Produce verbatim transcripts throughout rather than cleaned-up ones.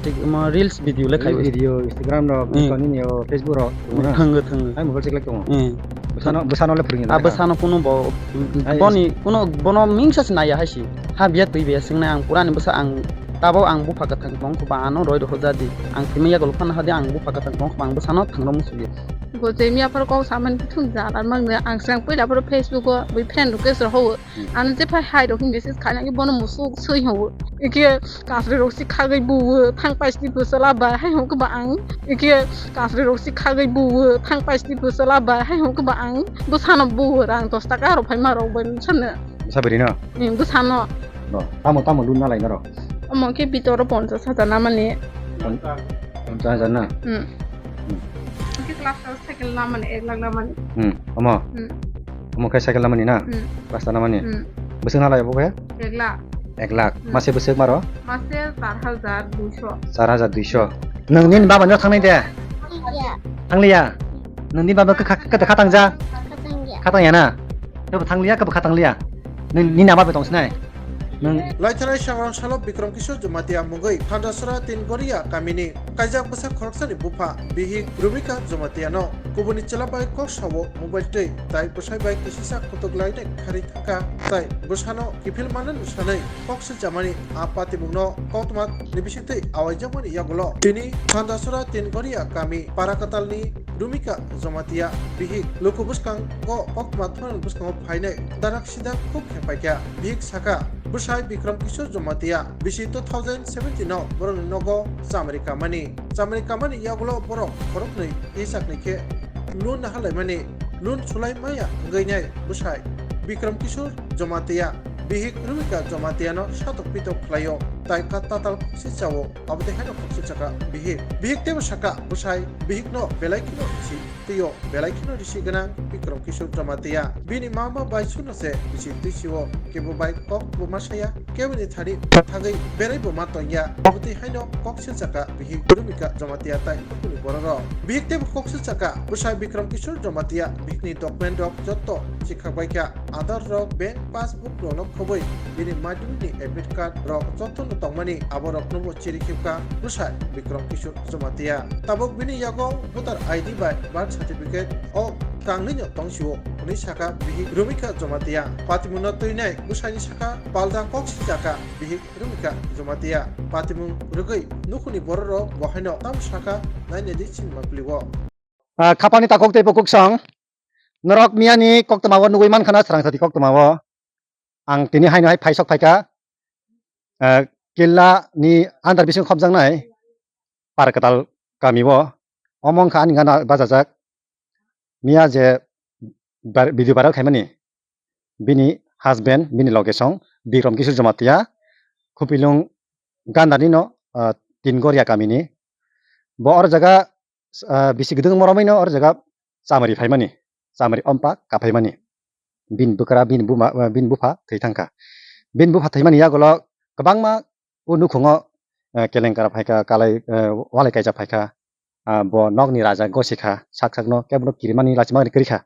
tik-, mo reels video le khai. Reels video, Instagram rok, Hmm. Twitter nini o, Facebook rok, tongo na? Thangwi, thangwi. Ai mobile check lai tongo. Hmm. Bwsano, bwsano le phwrwngya Ah, na? Bwsano kuno bo, Ai, boni, kuno bono mingsa se naiya hai si. Ha biya twi biya swngnai ang purani bwsa ang tabok ang bupha kwthang tong kho ba ano roi rw jadi. Ang thwimwi yago phano hadi ang bupha kwthang tong kho ba ang bwsano thangno musulia. Bo je miya phar kok samani thung jala mangno ang srang puila phar Facebook o bui friend request rok howo. Hmm. Ano je phai hai rok hingke se khaina ke bono musuk sui howo. Ike kasri rok si khagwi buwo, thang paisni pwsala ba hai hokhe ba ang. Ike kasri rok si khagwi buwo, thang paisni pwsala ba hai hokhe ba ang. Bwsano buwo rang dos taka rok phaima rok bai sanna. Bwsa bwrwi no? Hmm, bwsano. No, tamo, tamo loan nalai norok? Omo khe bitoro ponchas hajar namani. Pon-, ponchas hajar na? Hmm. Hmm. Khe class o cycle namani, ek lakh namani. Hmm, omo? Hmm. Omo khe cycle namani na? Hmm. Class ta namani? Hmm. Bwswk nalai obo khe? Ek lakh. Ek lakh. Hmm. Mase bwswk maro? Mase char hajar duiso. Char hajar duiso. Nwng nini baba no thangnai de? Thangya. Thangliya? Nwng nini baba kha, kha, kha tangja? Kha tangya. Kha tangya na? Khe bo thangliya, khe bo kha tanglia? Nwng nini ama bai tong sinai? Nwng Laithanai sangrong salo Bikram Kishore Jamatia mungwi Thandasora Tin Goria kamini kaijak bwsa khoroksani bupha bihik Rumika Jamatiano kubuni chwla bai kok sao mobile twi tai bwsai bai kisisa kutuk lainai kharwi thangkha tai bwsano kiphil manani sanwi kok swijamani a patimungno koktwma ni bisingtwi awaijakmani yagulo tini Thandasora Tin Goria kami Parakatalni Rumika Jamatia bihik luku bwskango koktwma thani bwskango phainai darak sidak khuk khe paikha. Bihik sakha, bwsai Bikram Kishore Jamatia bisi two thousand seventeen o borokni nogo chamari kamani. Chamari kamani yagulo borok khoroknwi tisakni khe loan halaimani, loan sulai maya wngwi nai bwsai Bikram Kishore Jamatia bihik Rumika Jamatiano satok pitok khlaio, tai ka tatal si chao. Abo tei haino kok swijaka bihik. Bihik teibo saka bwsai bihikno belai kheno risi twi-o, belai kheno risi gwnang Bikram Kishore Jamatia. Bini mama bai suno se bisi twi si-o, kebo bai kok bo ma saya, keboni thani thagwi berai bo ma tongya. Abo tei haino kok swijaka bihik Rumika Jamatia tai bukhukni bororok. Bihik teibo kok swijaka bwsai Bikram Kishore Jamatia bihikni document rok jotto chikhak bai kha. Aadhaar rok, bank passbook rokno khobwi bini madhyamik ni admit card rok jotono tongmani, aborokno bo chiri khibkha bwsai Bikram Kishore Jamatia. Tabuk bini yago voter I D bai birth certificate o kangnwino tongsio hwnwi sakha bihik Rumika Jamatia. Patimungno twinai bwsaini sakha palda kok sijaka bihik Rumika Jamatia. Patimung rwgwi nukhungni bororok bo haino tamo sakha nainedi sinima plio. Ah, khapani takhuk tei bukhuk song. Norok miyani koktwmao nugwi mankha na, srang sati koktwmao. Ang tini haino hai phaisok phaikha, eh, Killa ni under bising khopjaknai Parkatal kamio. Omo wngkha ani gana bachajak. Miya je bar-, video viral khaimani, bini husband, bini location, Bikram Kishore Jamatia, Khupilung Gandharni no, ah, Tin Goria kamini. Bo oro jaga ah, bisi kwdwng moromwi no oro jaga chamari phaimani, chamari ompa kaphaimani. Bini bwkra, bini buma, ah, bini bupha thwi thangkha. Bini bupha thwimani yagulo kwbangma o nukhungo, ah, kelenkara phaikha, kalai, ah, walai kaijak phaikha, ah, bo nokni raja gosikha, sak sakno kebono kirimani lachimani kwrwikha.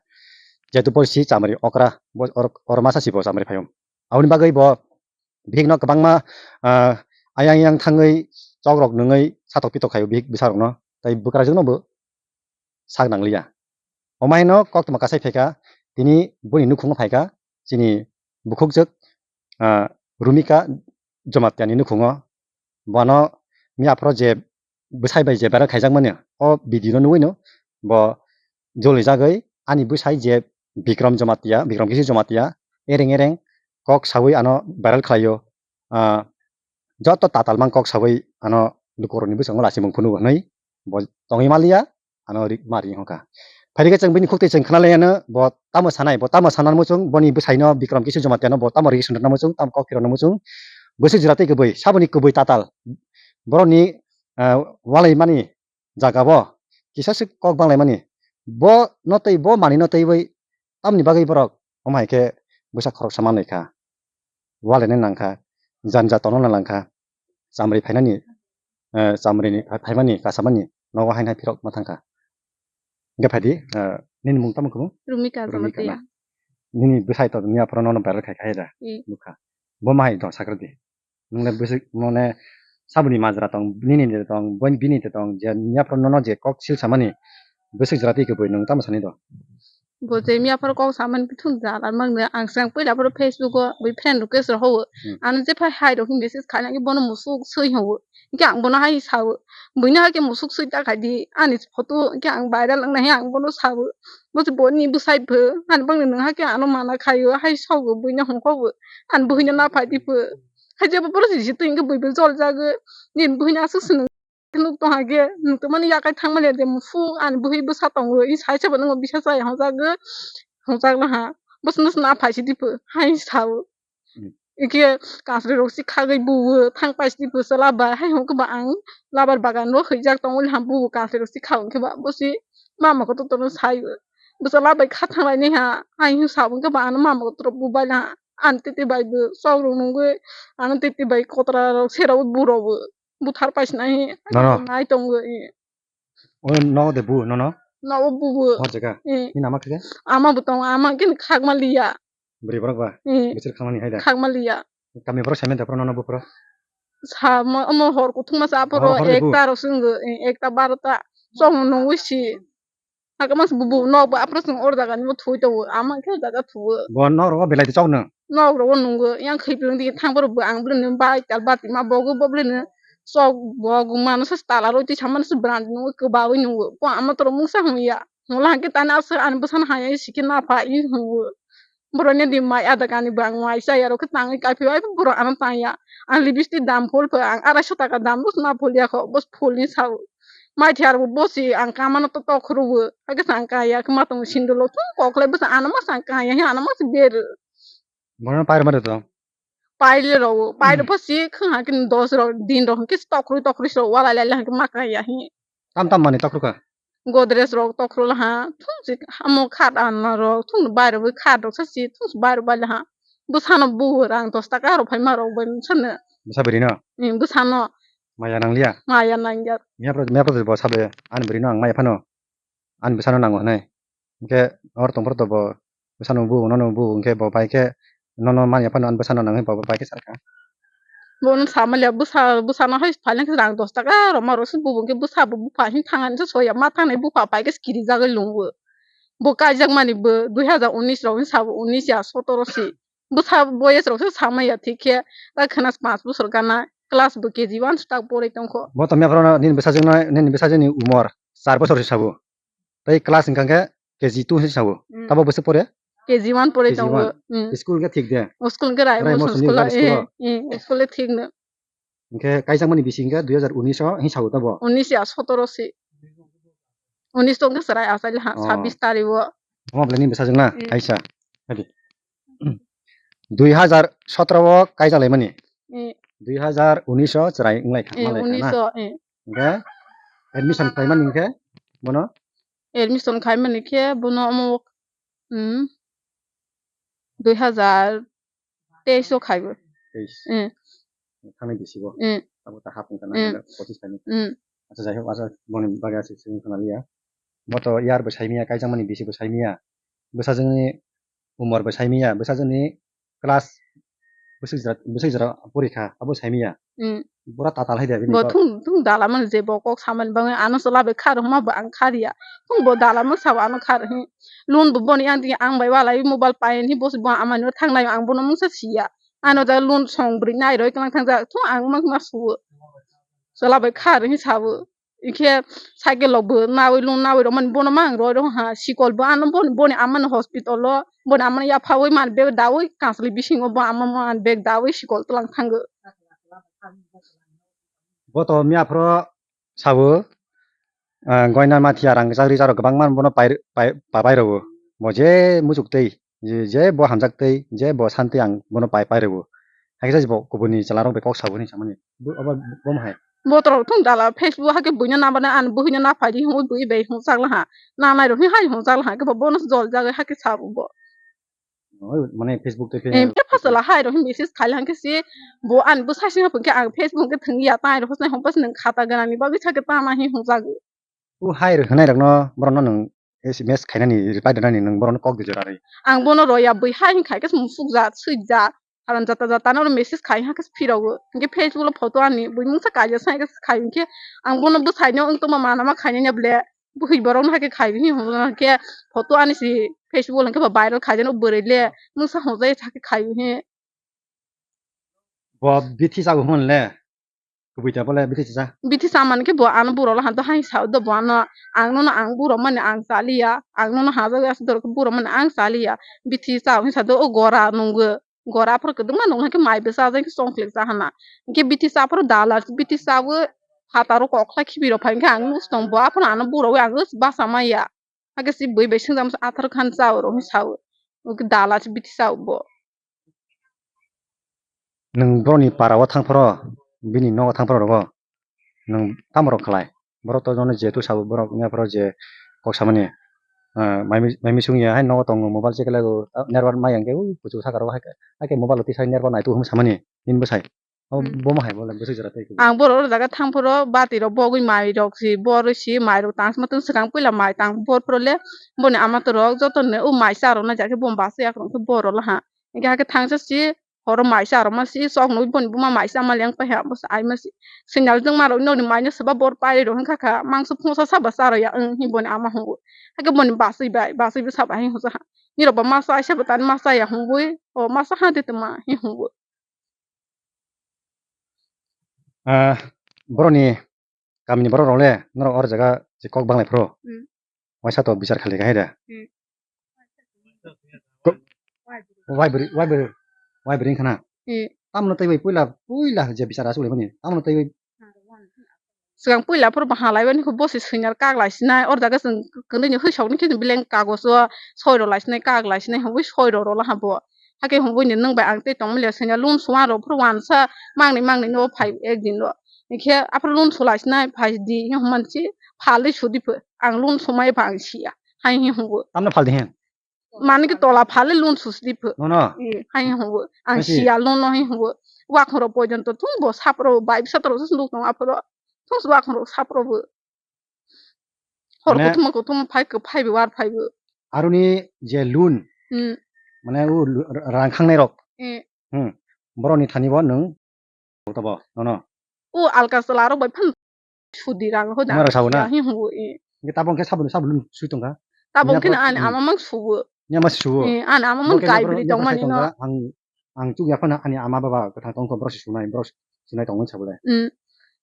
Jehetu bo si chamari okra, bo or-, oro masa si bo chamari phaio. Aboni bagwi bo bihikno kwbangma, ah, ayang yang thangwi chokrok nungwi satok pitok khaio bihik bwsarokno, tei bwkrajwkno bo sak nangliya. Omo haino koktwma kasai phaikha, tini boni nukhungo phaikha, chini bukhukjwk, ah, Rumika Jamatia ni nukhungo. Bono miya aphuru je bwsai bai je viral khaijakmani, o video no nugwino bo jolijagwi ani bwsai je Bikram Jamatia, Bikram Kishore Jamatia, ereng ereng kok sawi ano viral khlaio. Ah, joto tatal mang kok sawi ano lukurokni bwskango lachimung phunukgo hwnwi bo tongwi maliya. Ano ri-, ma ri wngkha. Phaikhe chwng bini khuktwi chwng khna lai ano, bo tamo sanai, bo tamo sana muchung, boni bwsaino Bikram Kishore Jamatia no bo tamo ri sundana muchung, tamo kok phirokna muchung. Bwswk jora tei kwbwi, saboni kwbwi tatal. Borokni, ah, walai mani jaga bo kisa se kok banglai mani. Bo no tei bo mani no tei bai tamni bagwi borok omo hai khe bwsa khoroksa manlai kha. Walaina nang kha, janja tongna nang kha, chamri phainani, eh, chamri ni pha-, phaimani, kasamani nogo haino hai phirok ma thang kha. Hingke phaidi, eh, nini mung tamo khe bo? Rumika Rumika Jamatia. Na? Nini bwsai to niya phoro nono viral khai khai da. I. Nukha. Bo ma hai do sakra di. Nung le bwswk mone saboni majra tong, nini de tong, bini de tong, je miya phoro nono je kok sil samani bwswk jora twi kubui nwng tamo sani do? Bo je miya phoro kok samani bithung jala mangno ang swkang puila phoro Facebook o bui friend request rok howo. Hmm. Ano jephai hai rok message khaina khe bono musuk swi howo. Hingke ang bono hai sao. Buino hai khe musuk swi ta khai di. Ani photo hingke ang viral wngna hai ang bono sao. Bo se boni bwsai pho. Ani bangni nwng hai khe ano mana khaio. Hai sao buino hongkho bo. Ani buino na phai di pho. Hai jebo boro se jitwi hingke bui bo jol jago. Nini buino aswk se nwng nuk tong hai khe. Nuk tongmani yakai thangmani de musuk ani bui bwsa tongo. I sai se bo nwng bisa chai hongjago. Hongjak na ha. Bo se nwng na phai si di pho. Hai sao. Hmm. Ikhe kasri rok si khagwi buo, thang paisni phusa labar, hai hwnkhe ba ang labar bagan ro hwijak tongwi ham buo kasri rok si khagwi khe ba bo si mama kotor tono sai bwsa labai kha thang lai nai ha, hai hwn sa hwnkhe ba ano mama kotor bu bai na ha, ani tete bai bo chok rok nungwi ano tete bai kotra rok sera o bu rok bo buthar paisna hi. Nono. Nai tongwi. O nogo de bu, nono? Nogo bu bu. Hor jaga? Eh. Ni nama khe? Ama bo tongo, ama khe khakma liya. Bwrwi borok ba? Eh. Bisir khakmani hai da? Khakma liya. Kami borok saimanta phoro nono buphuru? Samo, omo hor kuthukma sa phoro hor, hor de bu? Ekta rok se wngwi, eh, ekta barota. Chong nungwi si. Hakhe mas bu bu nok ba aphuru chwng or jaga ni bo thwi tongo. Ama khe jaga thuo. Bo nok rogo belai de chok nung? Nok rogo nungo. Yang khwi pilong di thang phuru bo ang bwlwino bai tal bati ma bogo bo bwlwino chok bo guma no se tala roi twi sama no se brand nungo kwbawi nungo. Bo ama toro mungsa hwn ya. Hwnla hwnkhe tani aswk ani bwsano hai ai sikhe napha i hwngo. Borokni di mai ada kani bo ang mai chaya rok khe tangwi kaiphio ai borok ano tangya. Ang lipstick dam phul pho ang arai so taka dam bo na phul ya kho bo phul ni sao. Mai thiyar bo bosi ang kamano to tokhruwo. Hakhe sa ang kaya khe ma tongo sindolo thung kokle bwsa ano ma sa ang kaya he ano ma se ber. Bono pair ma to. Paile ro, paile pho si khung ha kin dos ro din ro ke tokhru tokhru so wala le le ha ma kaya he. Tam tam mani tokhru kha. Godrej rok tokhru la ha thung si amo khat an rok thung bai ro khat rok sa si thung bai ro bai la ha. Bwsano bu rang dos taka ro phai ma rok bai sana. Bwsa bwrwi no? Bwsano. Maya nang liya? Maya nang ya. Mepro mepro bo sabe ani bwrwi no ang maya phano. Ani bwsano nango hwnwi. Hinkhe hor tongphuru to bo bwsano bu, nono bu, hinkhe bo bai khe nono manya phano ani bwsano nangwi bo bai khe salkha. Bono samaliya bwsa, bwsano hai phaileng khe rang dos taka rwma rwsuk bubo hinkhe bwsa bo bupha hin thangani se soya ma thangnai bupha pai khe kirijagwi lungo. Bo kaijakmani bo dui hazar unis rok hin sabo, unis ya sotoro si. Bwsa boyes rok se samaya thik khe ta khwna panch bosor gana class bo K G one tak porwi tongkho. Bo to mepro nini bwsajwk no, nini bwsajwk ni umor char bosor se sabo. Tei class hwnkha khe K G two se sao. Mm. Tabo bwswk pore? K G one pore K G one. Tongo. Mm. School hwnkhe thik de? O school hwnkhe Raimon Raimon School. School, School eh, o? Eh, school le thik no. Hwnkhe kaijakmani bisi hwnkhe dui hazar unis o hin sao tabo? Unis ya sotoro se. Unis tong khe chwrai achai le ha, oh. Sabis tari o. Omo belai ni bwsajwk na? Mm. Kaisa. Hadi. Dui hazar sotoro o kaijak laimani? Eh. Dui hazar unis o chwrai wnglai kha, eh, malai kha na? Unis o, eh. Hwnkhe admission khlaimani hwnkhe bono? Admission khaimani khe bono omo, hmm, dui hazar teis o khaibo. Teis. Eh. Thangni bisi bo? Eh. Abo ta hap wngkha na, eh, pochis khaini. Hmm. Acha, jai hok, acha, boni bagwi acha swngwi khna liya. Bo to yar bo saimiya, kaijakmani bisi bo saimiya. Bwsajwkni umor bo saimiya, bwsajwkni class bwswk jora, bwswk jora porikha, abo saimiya. Mm. Bora tatal hai de bini kok. Bo thung, thung dala mani je bo kok samani bagwi ano chwla bai kha rwma bo ang kha riya. Thung bo dala mani sabo ano kha rwhi. Loan bo boni yang tini ang bai walai mobile pai ni bo se bo amani o thangnai ang bono mungsa siya. Ano da loan song bwrwi nai roi klang thang jak. Thung ang ma ma suwo. Chwla bai kha rwhi sabo. Ikhe cycle rok bo nawi lung nawi rok mani bono mang roi rok ha sikol bo ano boni boni amani hospital o boni amani yapha wi mani bag dawi kasli bisingo bo ama mani bag dawi sikol tlang thango. Bo to miya phoro sabo, ah, goina mathiya rang chakri charok kwbangma bono pai, pai, papai rwo. Bo je muchuk tei. Je, je bo hamjak tei, je bo san tei ang bono pai, pai rwo. Hakhe bo kubuni chwla rok bai kok sabo hinwi samani. Bo, abo, bo hai. Bo to thung dala Facebook hakhe buino number na an buino na phai di hwnwi bui bai hwnwi chak laha. Na nai rok hai hwnwi chak laha. Khe bo bono jol jagwi hakhe sabo bo. Oi, mane Facebook tei khe. Eh, khe phasala hai rok message khai laha khe si bo an bo sai sing phun khe ang Facebook khe thwng ya tai rok hosnai hom pas nang khata gana ni bagwi sa khe ta ma hi hwnwi chak. O hai rok hwnai rok no borok no nang S M S khainani reply rwnani nwng borokno kok di jora rwi. Ang bono roya bui hai hwn khai khe musuk jat sui jat Haram jata jata no message khai ha khe phirok o. Hinkhe Facebook lo photo ani bui mungsa kaijak sai khe khai hinkhe ang bono bwsai no wng tongma mana ma khainai ya ble. Bwkhwi borok no hai khe khai hi hwnwi khe photo ani si Facebook lo hinkhe ba viral khai jano bwrwi le mungsa hwnjai sa khe khai hi. Bo bithi chago hwn le. Kubui ta bole bithi cha. Bithi cha man khe bo ano buro lo han to hai sa do bo ano ang no ang buro mani ang chaliya ang no ha jaga dorok buro mani ang chaliya bithi cha hin sa do o gora nungo gora phor kwdwma nung hai khe mai bwsa jai khe chongklek cha hana hinkhe bithi cha phor dala bithi cha bo phataro kokla khibi rok phai khe ang nus tong bo aphano ano buro ang basa maya hakhe si bui bai swngjak masa athar khan cha oro hin sa o dala bithi cha bo. Nwng borokni para o thang phoro, bini nogo thang phoro rogo, nwng tamo rok khlai? Borok to jono jehetu sabo borok wngya phoro je kok samani, ah, mai mi-, mai misung ya hai nogo tongo mobile check lai o, ah, network mai yang khe ui kuchuk saka rogo hai khe, hai khe mobile o tisai network nai tu hum samani, nini bwsai. Abo Hmm. bomo hai bole bwswk jora tei khe. Ang borok o jaga thang phoro bati rok bogwi mai rok si, bor si mai rok tang sima tong swkang puila mai tang bor phoro le boni ama to rok joto ne o mai cha rok na ja khe bom basa yak rok khe bor rok la ha. Hinkhe hakhe thangsa si horo mai cha rwma si chok nugwi boni buma mai cha ma leng pai ha, bo sa ai ma si. Signal jwng ma rok nokni mai no swba bor pai rok wngkha kha, mangso phungsa saba cha rw ya wng hi boni ama hwngo. Hakhe boni bachwi bai, bachwi bwsa bai hi hwnsa ha. Nirok ba ma cha ai sabo tani ma cha ya hwnwi, o ma cha ha de tongma hi hwngo. Ah, borokni kamini borok rok le norok or jaga je kok banglai phuru. Hmm. Waisa to bichar khali khai da. Hmm. Ko-, wai bwrwi, wai bwrwi, wai bwrwi wngkha na? Hmm. Tamno tei bai puila, puila je bichar asuk laimani. Tamno tei bai. Swkang puila phuru bo ha laimani khe bosi swinar kak lai sinai. Or jaga chwng kwlwini hwisok ni khe beleng kagojo soi rw lai sinai, kak lai sinai, hwnwi soi rw rw la ha bo. Hakhe hwnwi nwng bai ang tei tongmani le swinar loan suma rw phuru wansa mangni mangni no phai ek din ro. Hinkhe aphuru loan sulai sinai phai di, hinkhe hwnmani si phalwi sudi pho, ang loan sumai pha ang siya, hai hi hwngo. Tamno phaldi hin? Mani ki tola phale loan susdi pho. Nono? Eh, hai hi hwngo. Ang Hai si? Siya loan no hi hwngo. Wakhoro poijon to thung bo sapro, bai bisa toro sunduk tong aphuru. Thung si wakhoro sapro bo. Hor Mane kuthuma kuthuma phai ko phai bo war phai bo. Aroni je loan, Hmm. Mane u lu-, rang khangnai rok. Eh. Hmm. Borokni thani bo nwng Tabo, nono. O alka chwla rok bai phan sudi rang ho da. Mara sao na? Hi hu e. Nge tabok khe sabun, sabun sui tongkha. Tabok khe ani ama mang suwo. Ni ama suwo. Eh, ani ama mang kai bri tongmani no. Ang, ang chuk ya phana ani ama baba kwthang tongkho borok si sunai, borok sunai tongmani sabule. Hmm.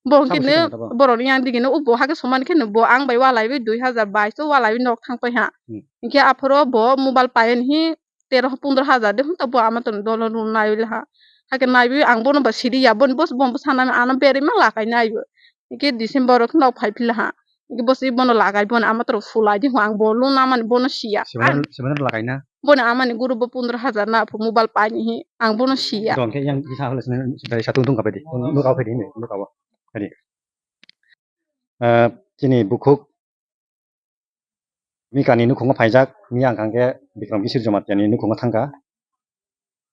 Borok khe ne, borok ni yang digi no ubo hake somani khe no bo ang bai walai bai dui hazar bais o walai bai nok thang pai ha. Hmm. Hinkhe aphoro bo mobile payen hi tero pondro hajar de hwn ta bo ama to dolo run nai la ha. Hake nai bi ang bono ba sidi ya bon bos bon bwsana ano beri ma lakai nai bo. Hike December o khno phai phila ha. Hike bos i bono lakai bono ama to sulai di ho ang bo lun amani bono siya. Sebenarnya lakai na? Bono amani guru bo pondro hajar na pho mobile pai ni hi ang bono siya. Dong ke yang isa hole sene dari satu untung kape di. Nuk au phai di ni, nuk au. Tadi. Eh, chini bukhuk Mika ni nukhungo phaijak, miya wngkha khe Bikram Kishore Jamatia ni nukhungo thangkha.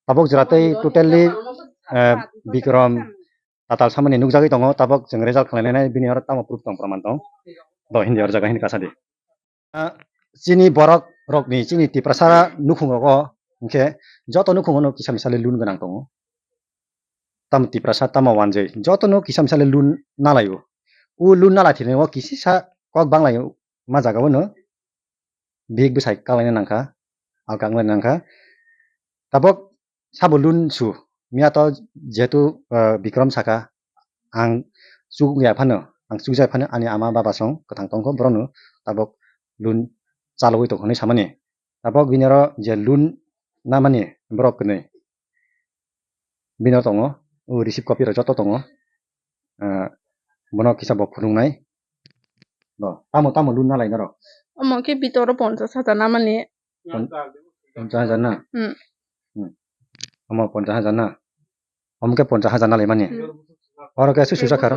Tabok jora tei totally, eh, Bikram tatal samani nukjagwi tongo, tabok chwng result khlainai bini oro tamo proof tong, praman tong. Do hindi oro jaga hindi kasa di. Ah, chini borok rokni, chini Tiprasa nukhung rogo hinkhe joto nukhungo no kisa misa le loan gwnang tongo. Tamo Tiprasa, tamo wanjwi. Jotono kisa misa le loan nalaio. O loan nalai thwinaio kisisa kok banglaio ma jagao no bihik bwsai kalaina nangkha, alka wnglaina nangkha. Tabok sabo loan su. Miya to jehetu, ah, Bikram saka, ang chuk ya phano, ang chuk jai phano ani ama baba song kwthang tongkho, borokno tabok loan chalogwi tongkha hinwi samani. Tabok bini oro je loan namani borok kwnwi. Bini oro tongo, o receipt copy rok joto tongo. Ah, bono kisa bo phunuknai. Bo, tamo, tamo loan nalai norok? Omo khe bitoro ponchash hajar namani. Pon-, ponchash hajar na? Hmm. Hmm. Omo ponchash hajar na? Omo khe ponchash hajar nalaimani? Hmm. Oro khe su susa kharo?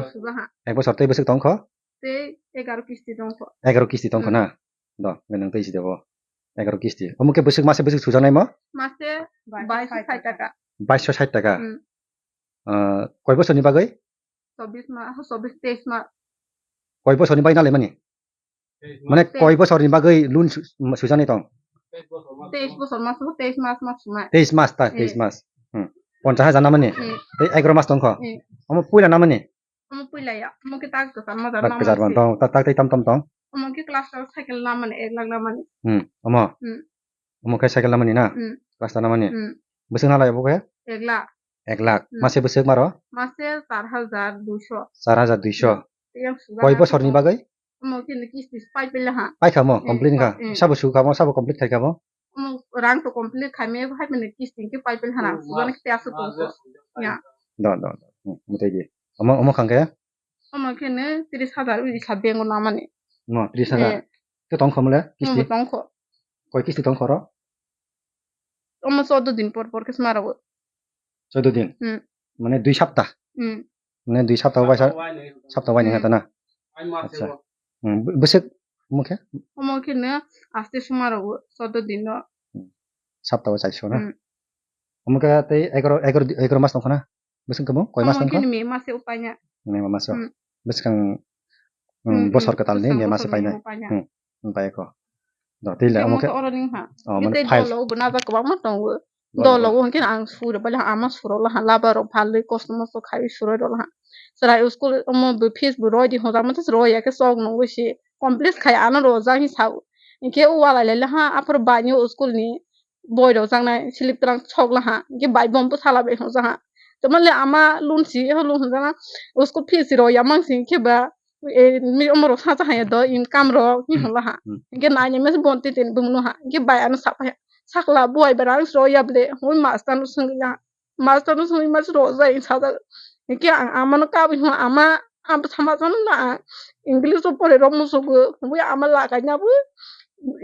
Ek bosor tei bwswk tongkho? Tei egaro kisti tongkho. Egaro kisti tongkho na? Hmm. Do, nang tei si debo. Egaro kisti. Omo khe bwswk mase bwswk sujaknai mo? Mase baish sho sait taka. Baish sho sait taka? Hmm. Ah, koi bosorni bagwi? Chobbish ma, chobbish, teish ma. Koi bosorni bagwi nalaimani? Mane koi bosorni bagwi loan su-, sujaknai tong? Teish bosor mas, teish mas, mas sumai. Teish mas ta, eh, teish mas. Hmm. Ponchas hajar namani? Hmm. Tei egaro mas tongkho? Hmm. Omo puila namani? Omo puila ya. Omo khe tak kwchar majak. Tak namani kwchar man se. Tong, tak, tak tei tam tam tong? Omo khe class twelve cycle namani, ek lakh namani. Hmm. Omo? Hmm. Omo khe cycle namani na? Hmm. Class twelve namani? Hmm. Bwswk nalai obo khe? Ek lakh. Ek lakh. Hmm. Mase bwswk maro? Mase char hajar duiso. Char hajar duiso. Hmm. Tei yang suga. Koi bosorni bagwi? Omo khe ni kisti pai pele ha. Pai kha mo, eh, complete kha. Eh. Sabo su kha mo, sabo complete khai kha mo. Omo rang to complete khai me, hai mene kisti khe pai pele ha, rang suga ni khe asu to. Ya. Do, do, do. Hmm, mutai di. Omo, omo khang khe? Omo khe ne tris hajar ui sa bank o namani. No, tris hajar. Eh. Te tong kho mole kisti? Omo tong kho. Koi kisti tong kho ro? Omo chordo din por por khe sma rogo. Chordo din? Hmm. Mane dui sapta? Hmm. Mane dui sapta bai sa, sapta bai ni hata na? Acha. Hmm, bw-, bwswk omo khe? Omo khe no aste suma rogo, chordo din no. Hmm. Sapta bai chaiso na? Hmm. Omo khe tei egaro, egaro, egaro mas tongkha na? Bwswk tongmo? Koi mas tongkha? Omo khe ni May mas se upai na. May mas o. Hmm. Bwskang, hmm, hmm, hmm, bosor kwtal ni bwskang May mas se bosor ni painai. Upai na. Hmm. Bai kho. Do, tei le omo khe oro ning ha. Oh, mane tei file. Dolo bo najak kwbangma tongo. Dolo. Dolo bo hwnkhe ang suri bali ha, ama suro la ha, laba rok phalwi kosto mosto khai suro rok la ha. Chwrai school omo bo fees bo roi di hojak mantha roi ya khe chok nungwi se complete khai ano rojak hi sao. Hinkhe o walai lai la ha, aphuru bai ni o school ni boi rok jaknai slip twrang sok la ha. Hinkhe bai bo bwsala bai hojak ha. Tamo le ama lun si, ho lun hojak na. O school fees roi ya mang si hinkhe ba. Eh, mi omo rok sacha haya do income rok, hmm, hinwi hwnla ha. Hmm. Hinkhe naini mese bonti tini bumung no ha. Hinkhe bai ano sakha, sakla buai bara ang sro yable, hoi master no swngya. Master no swngwi mas ro jai sajak. Hinkhe ang ama no kabui hwn ama, ang bwsa ma jono na ang English o pore rok musugo, hwnwi ama lakai na bo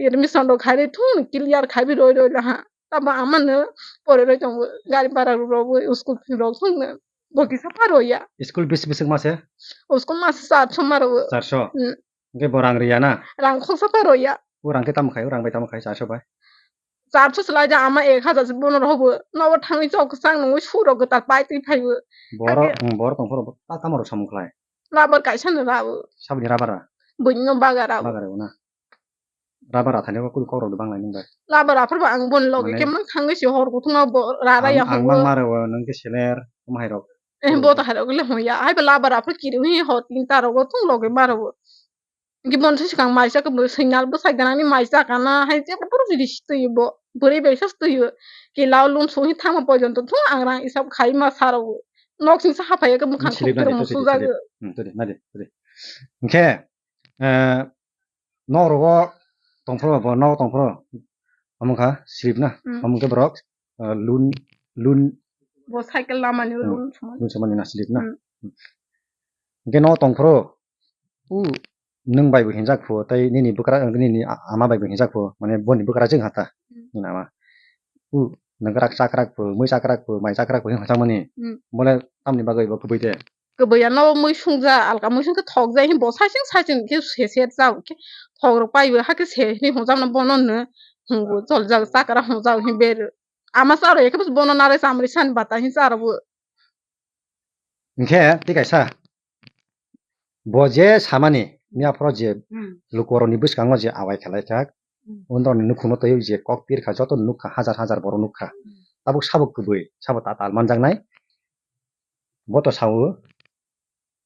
admission rok khai thung clear khai bi roi roi la ha. Tamo amano pore roi tongo, gari bhara rok rw, school fee rok thung no. Bo kisa pharo ya. School bisi bisi mase? School mase charso maro. Charso? Hmm. Hwnkhe bo rang riya na? Rang khoksa pharo ya. O rang khe tamo khai, o rang bai tamo khai charso bai? Charso se lai ja ama ek hajar se bono rw bo. Nobo thangwi chok kwchang nungwi su rok kwtal pai twi phai bo. Boro, hmm, boro tong phoro ta tamo rw samung khlai? Labar kaisa no rw bo. Saboni rabar ra? Buino bagara. Bagara na? Rubber athani bo kunu kokrok de bang lai nung bai. Rubber aphar bo ang boni loge mane khe mang thangwi si hor kuthuma bo rara ya ang, ang hwngo. Mang maro bo nung khe seler, omo hai rok. Eh, bo to hai rok le hwn ya. Hai bo rubber aphar kiri wi hor tin ta rogo thung loge maro bo. Gibon se swkang mai sa khe bo signal bwsai gana ni mai sa kana hai je bo pura jidi si twi bo. Bwrwi bai sa twi. Kila o lun so hi thangma pojon to thung ang rang isa khai ma sa rogo. Nok sing sa haphai ya khe mwkhang silip thuk nadi, twi twi sujak. Silip. Hmm, twi twi nadi, twi twi. Hwnkhe, eh, nok rogo tongphuru bo, nok tongphuru. Omo kha slip na. Hmm. Omo khe borok, eh, lun, lun. Bo cycle lamani hmm, lun sumani. Lun sumani na slip na. Hmm. Hwnkhe nok tongphuru. U nwng bai bo hinjak phu, tei nini bwkra, nini a-, ama bai bo hinjak phu. Mane boni bwkra jeng hata. Hmm. Nini ama. U nwng krak chakrak phu, mui chakrak phu, mai chakrak phu hinwi hachakmani. Hmm. Bole tamni bagwi bo kubui de. Kwbwi ano mui sungja, alka mui sungkhe thokjai hi bo saising saising khe se se chao khe thok rok paibo hakhe se hi hwnjakno bono no hwngo choljak chakra hwngjak hi ber ama charo ekhe bono narai chamri sani bata hi charo bo. Hinkhe tei kaisa bo je samani miya phoro je hmm lukurokni bwskango je awai khlai kha hmm ondorni nukhungno twiwi je kok pir kha joto nukha hajar hajar borok nukha hmm tabuk sabo kwbwi sabo tatal manjaknai. Bo to sao,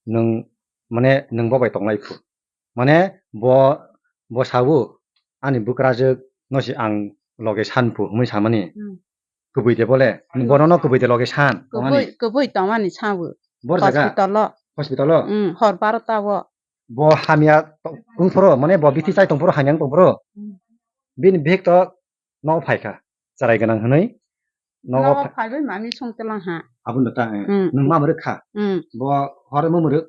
nwng, mane, nwng bo bai tonglai phu. Mane, bo, bo sao, ani bwkrajwk no se ang loge san phu, hwnwi samani. Hmm. Kwbwi de bole, bono no kwbwi de loge san, tongani. Kwbwi, kwbwi tongmani sao. Bor jaga? Hospital o. Hospital o? Hmm, hor barota o. Bo hamya to-, tongphuru, mane, bo bithi chai tongphuru, hamya tongphuru. Hmm. Bini bihik to, no phai kha, chwrai gwnang hwnwi. Nogo phai-, phaiwi mami song tlang ha. Aboni ta, eh, hmm nwng ma mwrwk kha? Hmm. Bo hor mo mwrwk?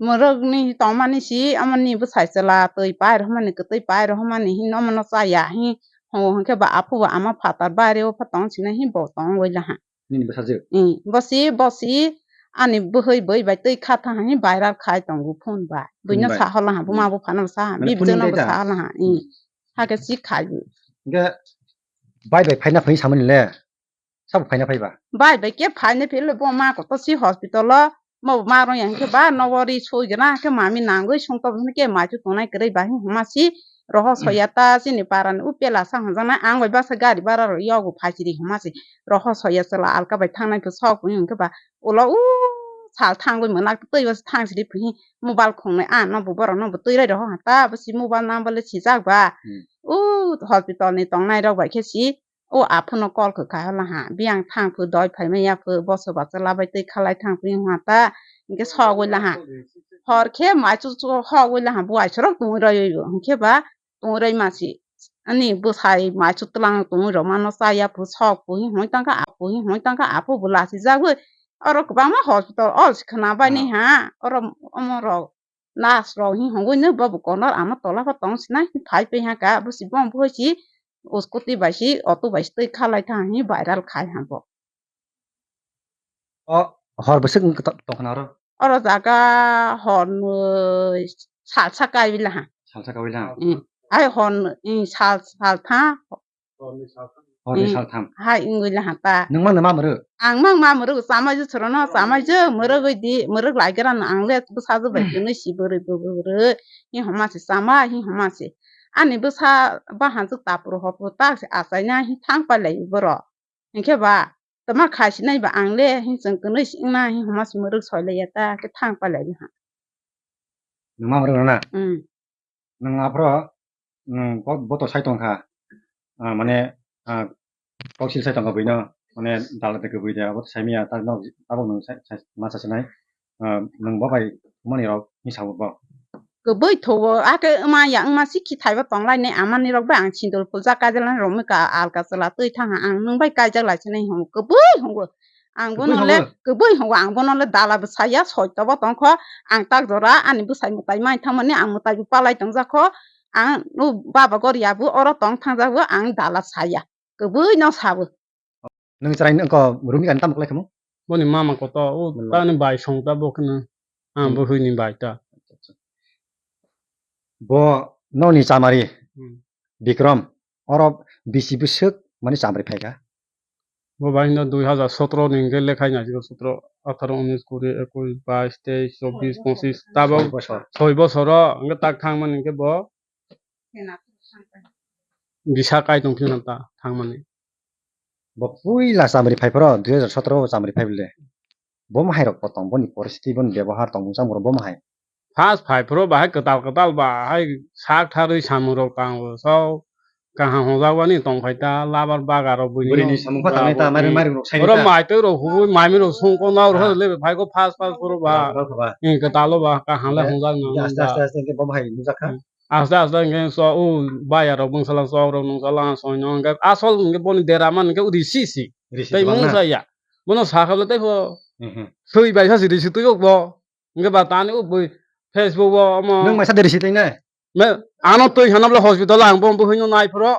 Mwrwk ni tongmani si, amoni bwsai chwla twi pai rohmani, kwtwi pai rohmani, hi nomo no chaya, hi hongo hwnkhe ba aphu ba ama phatar baire o pha tong sina hi bo tong wai la ha. Nini bwsajwk? Hmm, bosi, bosi, ani bwhwi bwui bai twi kha tha ha, hi viral khai tongo phone bai. Buino sa hola ha, buma buphano sa ha, bibjwkno bo sa hola ha, hmm. Hakhe si khai. Hwnkhe bai bai phaina phai samani le? Sabo phaina phaiba? Bai bai khe phaina phai le bo ma koto si hospital o. Mo ma rong yang khe ba nogo ri soi gana khe mami nangwi song to khe mai chu tongnai kwrwi ba hi homa si. Rohor soya ta chini parani u pela sa hwnjaknai, ang bai baksa gari bara rok yogo phaisiri hwnma se. Rohor soya chwla alka bai thangnai khe sok pui hwnkhe ba ulo u sal thangwi mwnak twi o thang siri pui mobile khongnai a no bo borok no bo twi rai rohor ha ta bo si mobile number le sijak ba. Hmm. U hospital ni tongnai rok bai khe si o aphano call khe khai hwla ha, biyang thang phu doi phai manya phu boso bacha labai twi khalai thang phu hwnga ta, hinkhe sogwi la ha. Hor khe mai chu chu hogwi la ha, buai sorok tongwi roi o, hinkhe ba tongwi roi ma si ani bwsai mai chu twlang tongwi rok mano cha ya phu sok phu hi hwnwi tang kha, a phu hi hwnwi tang kha, aphuru bo lachijagwi oro kwbangma hospital ol si khwna bai ni ha, oro omo rok. Nurse rok hi hwnwi no bobo corner ama tola khe tong sinai hi phai phi ha ka, bo si bom bo si scooty bai si auto bai si twi khalai thang hi viral khai ha bo. O hor bwswk wng tong khna oro? Oro jaga hor nwi salsa kai bila ha. Salsa kai bila ha. Mm. Ai hor nwi, mm, sal, sal tha. Horni saltham. Horni saltham. Hai wngwi le ha ta. Nwng mangno ma mwrwk? Ang mang ma mwrwk, chamai je chwrwno, chamai je mwrwgwi di, mwrwk lai gra no ang le bwsa je bai twnwi si bwrwi bwrwi bwrwi. Hi homa se chama, hi homa se. Ani bwsa bahan je tapru hopru tak se achaina hi thang pai lai borok. Hinkhe ba, tama khai sinai ba ang le hi chwng twnwi si wngna hi homa se mwrwk soi lai ya ta khe thang pai lai ha. Nwng ma mwrwk rwna? Mm. Nwng aphro, nwng bo, bo to sai tong kha. Ah, mane, ah, kok sil sai tong kha buino, mane dala de kwbui de, abo to sai manya, ta no, abo nwng sai, sai, ma sa sinai. Ah, nwng bo bai mani rok ni sabo bo. Kwbui thogo, ake wma ya wngma si khi thaibo tong lai ne, amani rok bai ang sindul phuljak kaijak lai rok mi ka alka chwla twi thang ha, ang nwng bai kaijak lai sinai hwngo, kwbui hwngo. Ang bono le kwbui hwngo, ang bono le dala bwsai ya, soi tobo tong kho, ang tak jora ani bwsai mwtai mai thangmani, ang mwtai bo palai tong jak kho, ang o baba gor ya bo oro tong thang jak bo, ang dala sa ya, kwbui no sa bo. Nwng chwrai nwng ko room ni gana tamo kwlai khamu? Boni mama koto, o tani bai song ta bo kheno, ang bo hwini bai ta. Bo noni chamari, Bikram, oro bisi bwswk mani chamari phaikha? Bo bahino dui hazar sotro ni hwnkhe lekhai naisiko, sotro, atharo, unis, kuri, ekus, bais, teis, chobis, pochis, tabok soi bosor. Soi bosoro hwnkhe tak thangmani hwnkhe bo bisa kai tongphino ta thangmani. Bo puila chamari phaiphoro, dui hazar sotro o chamari phai bole. Bo mahairok bo tong, boni poristiti, boni bebohar tongmung chamung rok bo mahai. First phai phuru bahai kwtal kwtal bahai sak tharwi samung rok tango. Sao kaham hwnjak wani tong phai ta, labar baga rok buini. Buini samung pha tangnai ta, mairum mairum rok saini ta. Oro mai twi rok hubui maimi rok sung ko nao rok le phai ko first first phuru ba. Kwtal ba kaham le hwnjak nang. Aste aste aste hwnkhe bo bahai nujak kha. Aste aste hwnkhe so o baya rok bwsala sok rok nungsa la soino hwnkhe asol hwnkhe boni dera man hwnkhe risi si. Tei mungsa ya. Bono sakha le tei pho. Soi bai sa si risi twi ok bo. Hwnkhe ba tani o bui Facebook o omo. Nwng maisa deri si twi nai? Me, ano twi hwnna bwle hospital ang bo bwhwino nai phoro.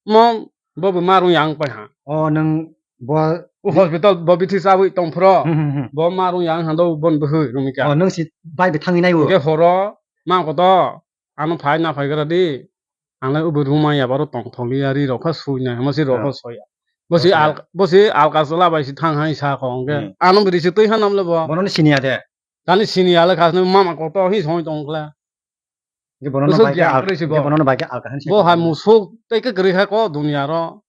Mo, bo bo marung yang pai ha. O nwng bo. O hospital bo bithi chabwi tong phoro. Hmm, hmm, hmm. Bo marung yang hando bon bwhwi rumi kha. O nwng si bai bi thangwi nai o. Hwnkhe horo, ma koto, ano phai na phai gra di. Ang le ubo ruma ya baro tong thok ya ri rok kha sui nai, mo si rok kha soya. Bo si al, bo si alka chwla bai si thang hai sa kho hwnkhe. Hmm. Ano bwrwi si twi hanam le bo. Bono ni siniya de. Tani siniya le khasne mama koto hi soi tong khle. Hwnkhe bono no bai khe al-, hwnkhe bono no bai khe alka han se. Bo hai musuk tei khe kwrwi kha ko dunia ro.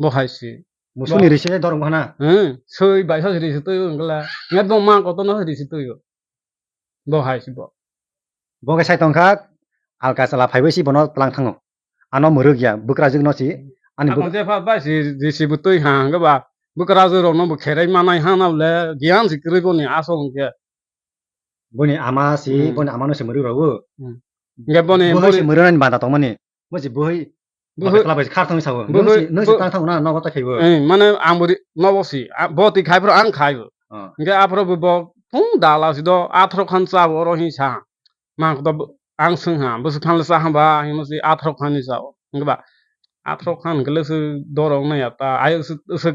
Bo hai si. Musuk ni risi le dorong hana. Hmm, soi bai sa risi twi wngla. Ngat bo ma koto no risi twi. Bo hai si bo. Bo khe sai tong kha, alka chwla phaibai si bono tlang thango. Ano mwrwk ya, bwkrajwk no si, ani bwk- Ako je pha bai si, risi bo twi ha, hwnkhe ba, bwkrajwk rok no bo kherai manai ha na le, giyan si kwrwi boni asol hwnkhe. Boni ama si, hmm, boni ama no si mwrwk rw. Hmm. Hwnkhe boni, boni si mwrwk nani banda tongmani. Bo si bwhwi. Bwhwi. Bwhwi. Bwhwi. Nwng si, nwng si tang thango na, nogo ta khaibo. Eh, mane ang bo ri-, nogo si. A, bo twi khai phro ang khai bo. Oh. Hwnkhe aphro bo, bo, phung dala si do, athro khan cha bo oro hi sa. Ma ko to bo, ang swng ha, bo si phan le cha ha ba, hi mo si athro khan ni cha o. Hwnkhe ba, athro khan hwnkhe le si dorong na ya ta, ai si, si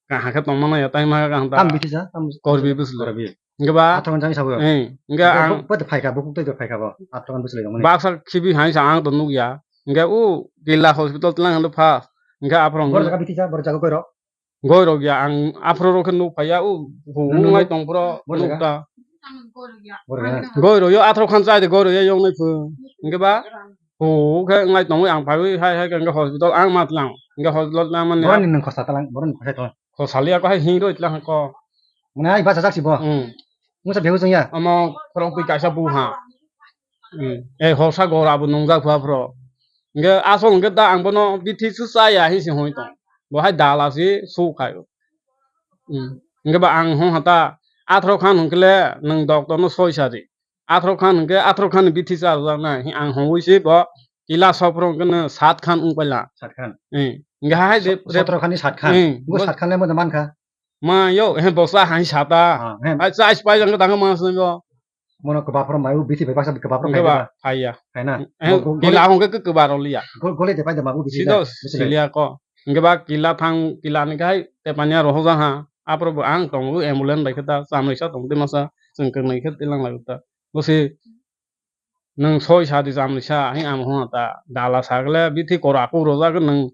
Kaha khe tongmano ya, tai ma kaha ta. Tam bithi sa, tam Korbi bwslo. Korbi. Hwnkhe ba, athro jang sabo. Eh, hwnkhe ang bo, bo phaikha, bo kuk tei phaikha bo. Athro bwslo tongmani. Baksa khibi hai sa ang to nukya. Hwnkhe u Gilla hospital tlang hwnkhe pha. Hwnkhe aphro. Bor jaga bithi sa, bor jaga goiro. Goiro ya, ang aphro ro khe nuk phaiya, u hu nai tong phro nuk ta. Goiro ya. Goiro yo athro khan chai de, goiro ya yong nai phu. Hingke ba, ho khe wnglai tongwi ang phaiwi hai hai khe hingke hospital ang ma tlang. Hingke hospital tlang mani. Boroni nwng khosa talang, boroni khosa talang. Khosa liya ko hai hing roi tlang ko. Mane ai basa jak si bo. Hmm. Musa behu jong ya. Omo khorok twi kaisa bu ha. Hmm. Eh, hosa gora bo nungjak pha phro. Hingke asol hingke da ang bono bithi su chaya hi si hoi tong. Bo hai dala si su khai. Hmm. Hingke ba ang hong hata athro khan hingke le nwng doctor no soi sa di. Athro khan hingke athro khan ni bithi cha rwjak nai. Hi ang hongwi se bo kila sopro hingke no sat khan wng paila. Sat khan. Eh, hingke hai de, de, sotro khan ni sat khan. Eh, bo bo sat khan le mo man kha. Ma yo, he bosa hai sata. Ah, he. Hai chais pai jang tang ma se bo. Mono kebapro mai u bithi bai baksa kebapro Hingke kai ba, ba. Hai ya. Hai na. Eh, Bo go-, kila gole, hingke ke kebaro liya. Go-, gole de pai de ma u bithi Sido da. Bithi da. Silia ko. Hingke ba kila thang, kila ni kai te panya roho jang ha. Apro bo ang tong u ambulance bai khe ta, chamrisa tong te masa, chwng kwnwi khe tilang lai ta. Bo se nwng soi sa di chamrisa, hi ang hon ta, dala sa gle bithi kora ku rojak nwng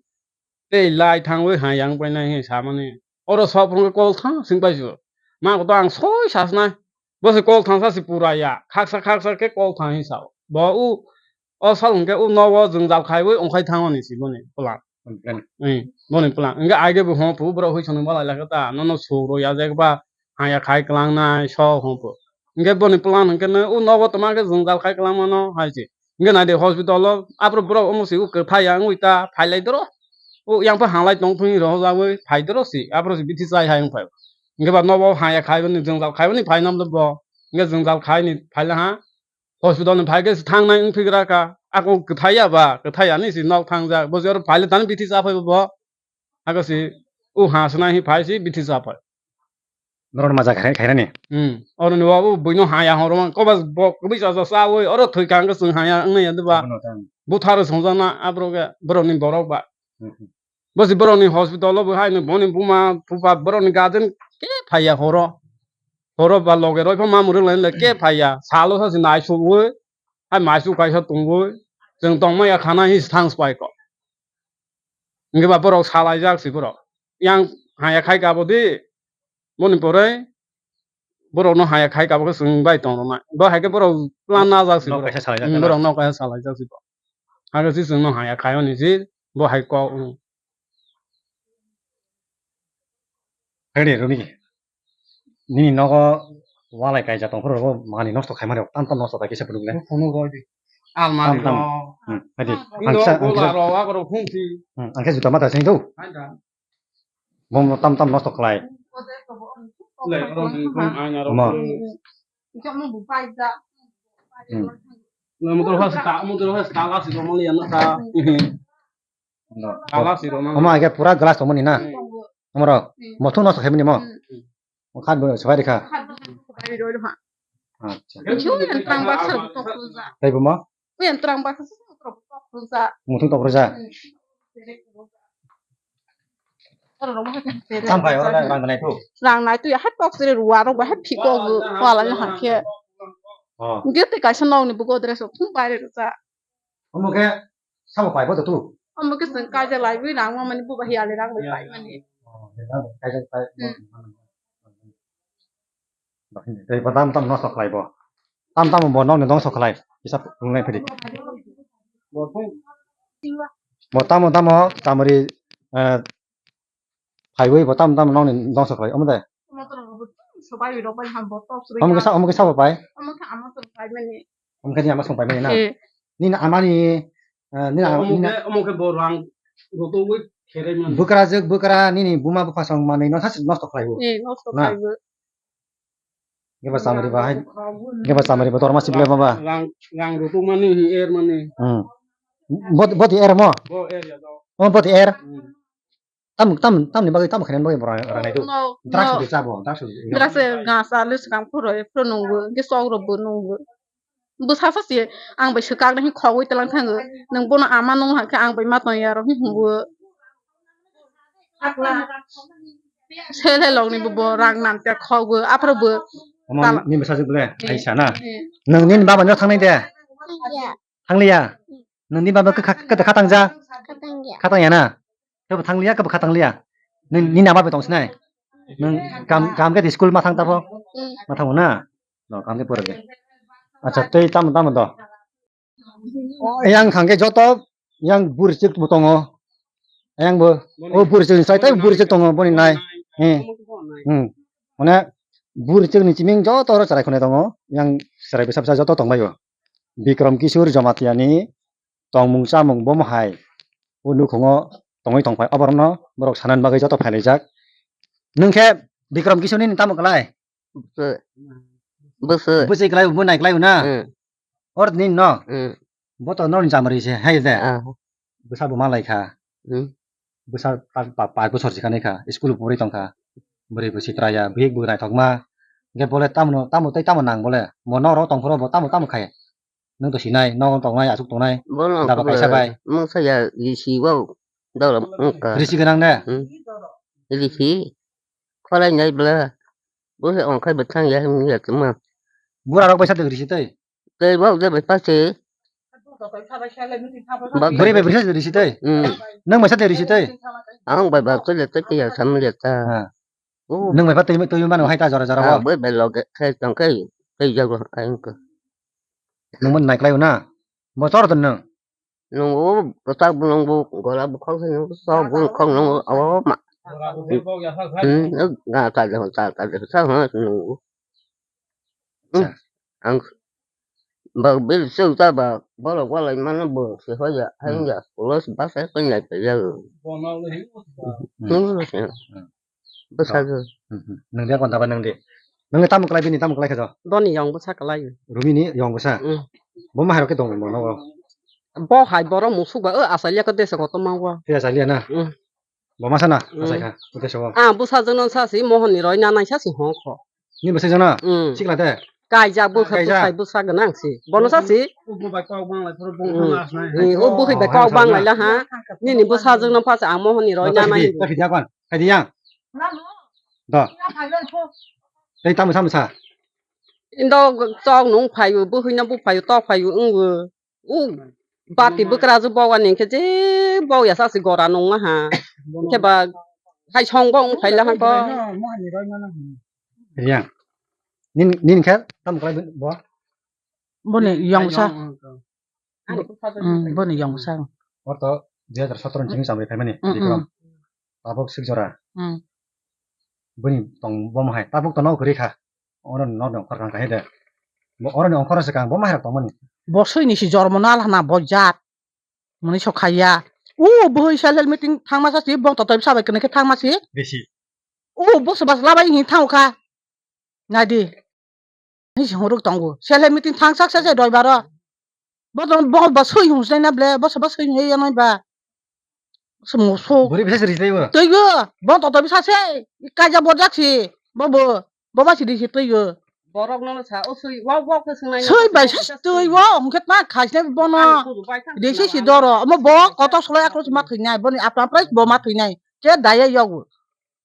tei lai thangwi hai yang painai hi samani. Oro sop rwngkhe kol thang sing paisio. Ma koto ang soi sasnai. Bo se kol thangsa se pura ya. Khaksa khaksa khe kol thang hi sao. Bo u o sal hwnkhe u nogo jwngjal khaiwi ongkhai thangoni si boni plan. Plan. Eh, boni plan. Hwnkhe aige bo hon phu borok hui songni malai lakhe ta. Nono suk rw ya jek ba haya khai klangnai so hon phu. Hwnkhe boni plan hwnkhe no u nogo toma khe jwngjal khai klangmano hai se. Hingke nai de hospital o, apro borok omo se o kwthai ya wngwi ta, phailai doro. O yang pha hanglai tong thung rw jagwi phai doro se, apro se bithi chai hai wng phai. Hingke ba nobo haya khai bani jwngjal khai bani phai nam bo. Hingke jwngjal khai ni phai la ha. Hospital ni phai khe se thang nai wng phigra kha. Ako kwthai ya ba, kwthai ya ni se nok thang jak. Bo se oro phai le tani bithi cha phai bo. Ako se o ha se nai hi phai se bithi cha phai. Norok ma jaga khai, khairani. Hmm. Oro ni bo buino haya horo man. Koba bo kubui sa sa sa oi. Oro thoi kang ka sung haya ang ya deba. Ano tang. Butharo song jana abro ga borok ni borok ba. Hmm. Bo si borok ni hospital o bo hai ni boni buma phupa borok ni garden ke phaya horo. Horo ba loge roi pha mamuri lai le ke phaya. Salo sa si nai su oi. Hai mai su kai sa tung oi. Jeng tong ma ya khana hi thang spai ko. Hingke ba borok salaijak si borok. Yang haya khai kabo di. Boni pore borok no haya khai kabo khe chwng bai tong rwna. Bo hai khe borok plan najak si Nok borok. Kaisa salaijak Hmm, na? Borok nok kaisa salaijak si borok. Hakhe si chwng no haya khai oni si bo hai kok. Ready, Rumi. Nini nogo walai kaijak tongphuru bo manwi nosto khaimani rok tam tam nosto khaikhe se phunukle. Phunuk rw di. Almari Tam tam. Rok. Hmm, hai di. Indo Ang kisa, ang gola kisa. Rok, ako rok phungsi. Hmm, ang khe juta mata seng do. Hai da. Bo tam tam nosto khlai. Le, rok ni phung aina rok Omo. Phung. Hmm. Le, motor ha sta, motor ha sta la si do mali ya na ta. No. Kala siro na. Omo age pura glass tongmani na? Hmm. Omoro. Hmm. Mothung nosto khaimani mo? Hmm. Khat bo swbai rikha. Khat bo swbai rikha. Acha. Chu yang terang baksa tok ruja. Tei bo mo? Yang terang baksa tok ruja. Mothung tok ruja. Hmm. Tam khai ora rang nai tu. Rang nai tu ya hai tok sire ruwa rok ba hai phiko gu wala ni hakhe. Oh. Dia te kaisa nong ni bugo dress thung bai ruja. Omo khe sabo pai bo to tu? Omo khe chwng kaijak lai wi rang ma mani buba hiya le rang bai pai mani. Oh, le rang bai kaijak pai. Hmm. Tei bo tam tam nosto khlai bo. Tam tam bo nokni dongso khlai. Kisa phunuknai phiri. Bo tamo tamo tamari, eh, Phaiwi bo tam tam nokni dongso khlai omo de. Omo to rok bo sobai rok bai ham bo tok sri. Omo kisa omo kisa bo pai. Omo kha amo to pai mani. Omo kha ni ama song pai mani na. Eh. Nini ama ni, eh, nini ama Omo nini khe omo khe bo rang rotogwi kherai mani. Bwkra jwk bwkra nini buma bupha song manwi no sasi nosto khlai bo. Eh, nosto Na. Khlai bo. Geba samari ba hai. Geba samari ba dorma sible baba. Rang rang rotogmani hi er mani. Hmm. Bot bot er mo. Bo er ya do. Oh bot er. Hmm. Tam tam tam ni bagwi tam khainani bagwi borok rang nai do. No, drugs no. Di chabo, drugs di. Drugs ga sa le swkang phuro e phuro nungbo, ge sok ro bo nungbo. Bo sa sa si ang bai swkang ni khogwi talang thango. Nung bono ama nung hakhe ang bai ma tong ya ro hi hungbo. Sele log ni bo rang nan te khogbo, aphro bo. Omo ni message bole, eh, aisa na. Eh. Nung ni baba no thangnai de. Thangliya. Nung ni baba kha kha tang ja. Kha tang ya. Kha tang ya na. Kebo thangliya, kebo kha tangliya. Nini ama bai tong sinai. Nung kam kam ke school ma thang ta pho. Ma thang na. No kam ke pura de. Acha tei tam tam do. Yang khangke joto yang burichwk bo tongo. Yang bo o burichwk ni sai tai burichwk tongo boni nai. Hmm. Hmm. Mane burichwk ni chiming joto oro cherai khonai tongo. Yang cherai bwsa bwsa joto tongbaio. Bikram Kishore Jamatia ni tongmung chamung bomo hai o nukhungo tongwi tongphai. Oborokno borok sanani bagwi joto phailaijak. Nwng khe Bikram Kishore ni tamo kwlai? Bwswk. Bwswk. Bwswk kwlai, bo nai kwlai na? Hmm. Or ni no? Hmm. Bo to noni chamari se, hai de? Ah. Bwsa bo malai kha. Hmm. Bwsa pa, pa, pa bosor si kanai kha, school pori tong kha. Bwrwi bo sitra ya, bihik bo naithok ma. Ge bole tamo, tamo tei tamo nang bole. Mo noro tong phoro bo tamo, tamo khai. Nwng to sinai, nogo tongnai, aswk tongnai. Bono daba kaisa bai. Mungsa ya risi bo. Dolo wngkha. Risi gwnang de? Hmm. Risi. Kholai nai bwla. Bo se ongkhai bwthang ya, ya tuma. Bura rok bai sa de risi tei? Tei bo de bai pase. Bwrwi bai bwrwi sa de risi tei? Hmm. Nwng bai sa de risi tei? Ang bai ba ko le tei ya sam le ta. Ha. Oh. Nwng bai pha twi, twi mano hai ta jora jora bo. Ah, bai bai loge khai tong khai, tei jago ai ko. Nwng man nai klai na? Bo chor ton nwng? Nwng o tak nwng bo gola bo khok nwng so bo khok nwng o ma. Hmm, ga ta de ta ta de sa ha nwng. Hmm. Ang ba bil sel ta ba, borok walai mano bo se hoya, hmm, hanya, ulos ba sai ko nai pe ya. Hmm. Hmm. Bwsajwk. Hmm, hmm. Nwng de konta ba nwng de. Nwng tamo kwlai bini tamo kwlai khe do? Boni yong bwsa kwlai. Rumini yong bwsa. Hmm. Bo ma hai rok khe dong mo no. Bo hai borok musuk ba o achalia ko desa kotor ma o. Te achalia na. Hmm. Bo masa na, hmm, asai kha, ute sobo. Ah, bwsajwk no sa si, Mohon ni roi nanai sa si hong kho. Ni bwsajwk no? Hmm. Sikla de? Kaijak bwkha, kaijak. Bwsai bwsa gwnang si. Bono sa si? Ubu bai kok bang lai phuru bung thang asnai. Hmm. Oh, bwkhwi bai kok bang lai la ha. Nini bwsajwk no pha sa ang Mohon ni roi nanai. Khai di, khai di yang. Do. Tei tamo sa masa? Indo tok nung phaio, bwkhwi no buphaio, tok phaio, wng o. U bati bwkrajwk bogo ani hwnkhe je bog ya sa se gora nungma ha. Hwnkhe ba hai song bo wng phai la ha ko. Yang. Nin, nin khe tam kwlai bo? Boni yong sa. Hmm, boni yong sa. Orto dui hajar sotoro ni simi chamri phaimani. Hmm, Bikram. Hmm. Tabuk sik jora. Hmm. Boni tong bomo hai. Tabuk to nok kwrwi kha. Oro no no ongkhor kang kahai de. Bo oro ni ongkhor se kang bo mairok tongmani. Bo soi ni si jormo nal hana bo jat. Mani so khaiya. U bwhwi self help meeting thangma sa si bo to toi sa bai kene khe thangma si. Bisi. U bo se bas labai hi thang kha. Nai di. Ni si huruk tongo. Self help meeting thang sak sa se doi baro. Bo to bo ba soi hung sai na ble. Bo se ba soi hung ya nai ba. Sumung suk. Buri bisa seri tei bo. Tei go. Bo to to bisa se. Kaja bo jak si. Bo bo. Bo ba siri si tei go. Borok no sa o sui wa wa ko sungai. Sui bai sa tei wo. Hung khet ma khai se bo no. Desi si doro. Mo bo koto solai akro ma thwi nai. Bo ni apna price bo ma thwi nai. Ke daya yogo.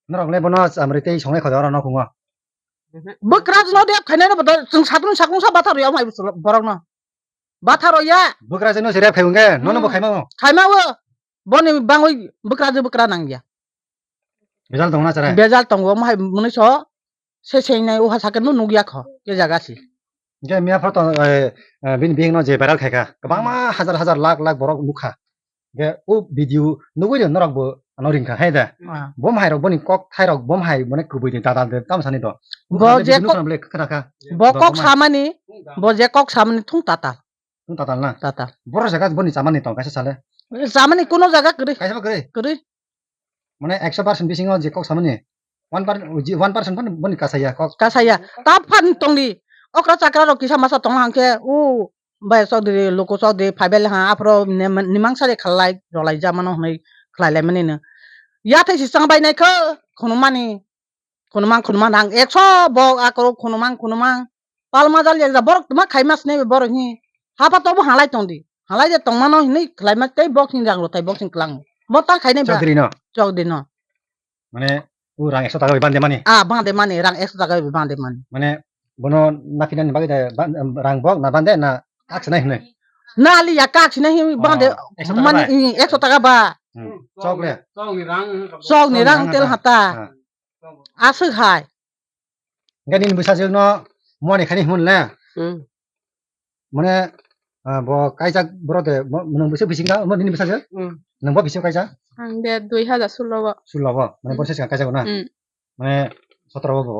Norok le bo no amri tei songai khoda oro no khungo. Bo kra no de khai nai no bo to sung satrun sakung sa bathar ya mai borok no. Bathar ya. Bwkrajwk no se rep khai wngkhe, nono bo khaima o. Khaima o. Boni bangwi bwkrajwk bwkra nangya. Bejal tongna chara. Bejal tongo, omo hai mwnwi so se sengnai o ha sakhe no nukya kho, ke jaga si. Hwnkhe miya photo, eh, eh, bini bihik no je viral khaikha, kwbangma hajar hajar lakh lakh borok nukha. Hwnkhe o video nugwi rw norok bo ano ringkha hai da. Ah. Bom hai rok boni kok thai rok bom hai boni kwbwi ni dadal de tamo sani do. Bo je kok, bo kok samani, bo je kok samani thung tatal. Thung tatal na? Tatal. Boro jaga boni chamani tong kaisa sale. Chamani kuno jaga kwrwi. Kaisa ba kwrwi? Kwrwi. Mane ekso percent bisingo je kok samani one percent, one percent boni kasaya kok. Kasaya. Ta phan tongdi. Okra chakra rok kisa masa tong hangke u bai chokdiri luku chokdiri phaibai le ha aphro nimang sari khalai rolai jamano hwnwi khlai lai mani no. Yathai si changbai nai kho khunumani. Khunumang khunumang rang ekso bo akorok khunumang khunumang. Pal majal ya borok tuma khai mas ne borok hi. Hapa tobo halai tongdi. Halai de tongmano hinwi khlai mas tei boxing rang rotai boxing klang. Mo ta khai ne ba. Chokdiri no. Chokdiri no. Mane u rang ekso taka bai bande mani. Ah, bande mani, rang ekso taka bai bande mani. Mane bono nakinani bagwi de ban-, rang bok na bande na kak sinai hinwi. Na liya kak sinai hinwi bande. Oh, ekso taka mani, bai? Ih, ekso taka ba. Hmm. Chok le. Chok ni rang tel hata. Ah. Aswk hai. Hwnkhe nini bwsajwkno muani khaini hwn le. Hmm. Mane Ah, bo kaijak boro de, bo, nwng bwswk bising kha, omo nini bwsajwk? Hmm. Nwng bo bising kaijak? Ang de dui hajar sullo o. Sullo o, mane Hmm. borsa swkang kaijak na? Hmm. Mane sotro o bo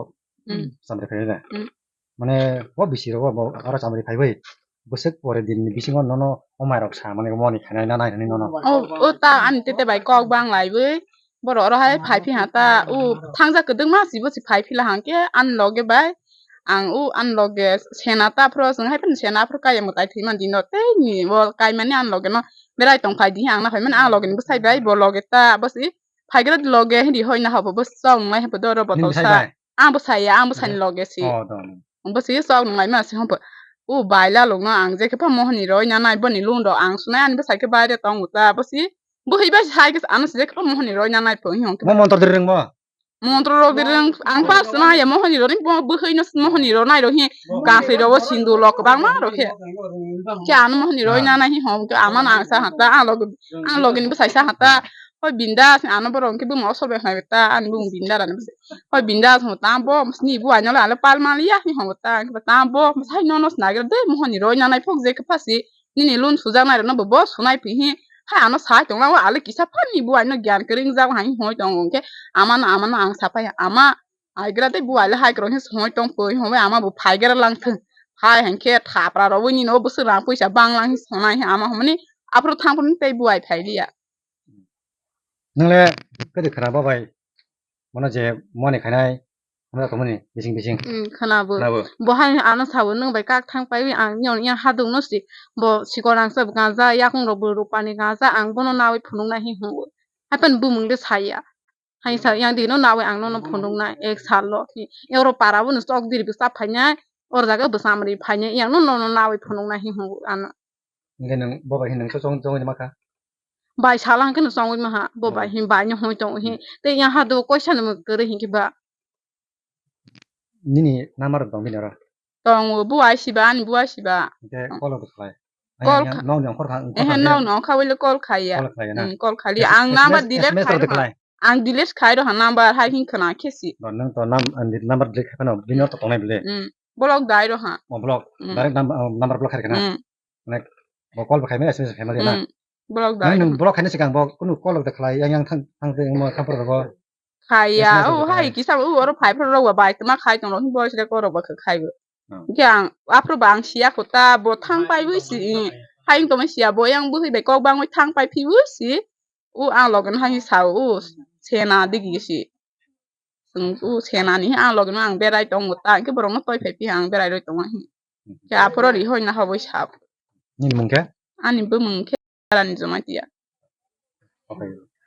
Hmm. chamri phai de. Hmm. Mane bo bisi ro bo aro chamri phai bai. Bwswk pore din ni bisingo nono omai rok sa mane moni khanai na nai nono. O, o ta ani tete bai kok bang lai bai. Borok oro hai phai phi ha ta, u thangja kwdwkma si bo si phai phi la hang khe ani loge bai. Ang u ani loge sena ta phro, chwng hai phano sena phro kaya mwtai thwi man di no tei ni bo kai mani ani loge no berai tong phai di, ang na phai mani ang loge ni bwsai bai bo loge ta bo si phai gra loge hindi hoi na hobo bo chong nai habo doro botol Nini bwsai sa. Bai? Ang bwsai ya, ang bwsai ni Oke. loge si. Oh, dong. Bo si chok nai ma si hon pho. U bai la lung no ang je khe pha mohoni roi na nai bo ni lung do ang sunai ani bwsai khe bai de tong ta bo si. Bo hi bai sai khe ano si je khe pha mohoni roi na nai pho hi hon khe. Mo montor de reng mo? Montro rok de reng, ang pa sna ya mohoni rok ni bo bwkhwi no mohoni rok nai rok hi kasui rok o sindu lok kwbangma rok khe. Khe ano mohoni rok Ah. nana hi hom khe ama na ang sa hata, ang log, ang log ni bwsai sa hata. Hoi bindas ano borok khe buma osol bai khnai ta, ani bumung binda rani bwsai. Hoi bindas hota bo sni bu ano la pal mal ya hi hom ta, ta bo sai no no sna de mohoni rok nana phok je khe phasi. Nini lun sujaknai rokno bo, bo sunai phi hi. Hai ano sai tongla o ale kisa phani bo aino gyan kwrwng jak hai hoi tong hwnkhe amano, amano ang sapai ama aigra tei bo ale hai kwrwng hi hoi tong phi hwnwi ama bo phaigra lang thung. Hai hwnkhe thapra rok bai nini o bwswk rang puisa bang lang hi sonai hi ama hwnmani aphuru thang phuru tei bo ai phai liya. Nwngle kwdwi khwna bo bai? Bono je moni khainai, hamya tongmani bising bising. Hmm, khwnabo. Khwnabo. Bo hai ano sabo nwng bai kak thang pai ang nini yang hadung no si. Bo sikol rangsa bo ganja, yakung rok bo rupani ganja, ang bono nawi phunuk nai hi hwngo. Hapan bumung de saya. Hai sa yang dino nawi ang nono phunuk nai ek sal lo. Oro para bo no sok diri bwsa phainai, or jaga bwsa mri phainai, yang no nono nawi phunuk nai hi hwngo ano. Hingke nwng bo bai hin nwng chong chongwi ma kha? Bai sala hingke nwng chongwi ma ha, bo bai Hmm. hin bai ni hoi tong hi. Hmm. Tei yang ha do koisa nwng kwrwi hinkhe ba. Nini number tong bini oro? Tong o, bo ai siba, ani bo ai siba. Hingke Hmm. call rok khlai. Call Ayang kha- yang nong nong khor kha, khor Ehe, kha nong ya? nong kha wile call khai ya. Call khlai ya na? Hmm, call khai li. S M S, Ang number S M S, delete S M S khai rok rw ha. Khlai. Ang delete khai rw ha number hai hin khna khe si. Bo nwng to nam, ani number delete khai phano, bini Hmm. oro to tongnai bile. Hmm. Block dai rw ha. Oh, block. Hmm. Direct number, oh, number block khai rw kha na? Hmm. Mane bo call bo khaimani S M S khaimani na? Hmm. Block Nang dai. Nang block khaina sikang bo kunu call rok da khlai yang yang thang thang tei mo thang phuru bo. Khaiya, S M S rok o da hai khlai. Kisa o oro phai phuru rok bai tma khai tong rok bo sida korok ba khai bo. Hmm. Yang aphuru ba ang siya kho ta bo thang pai bo si. Hai tong siya bo yang bo bai kok bang thang pai phi bo si. O ang logan hai sa o sena digi si. Chwng o senani ang logi no ang berai tongo ta, hwnkhe borok no toi phai phi ang berai roi tongo hi. Khe aphuru ri hoi na hoboi sab. Nini mung khe? Ani bumung khe Rani Jamatia. Okay.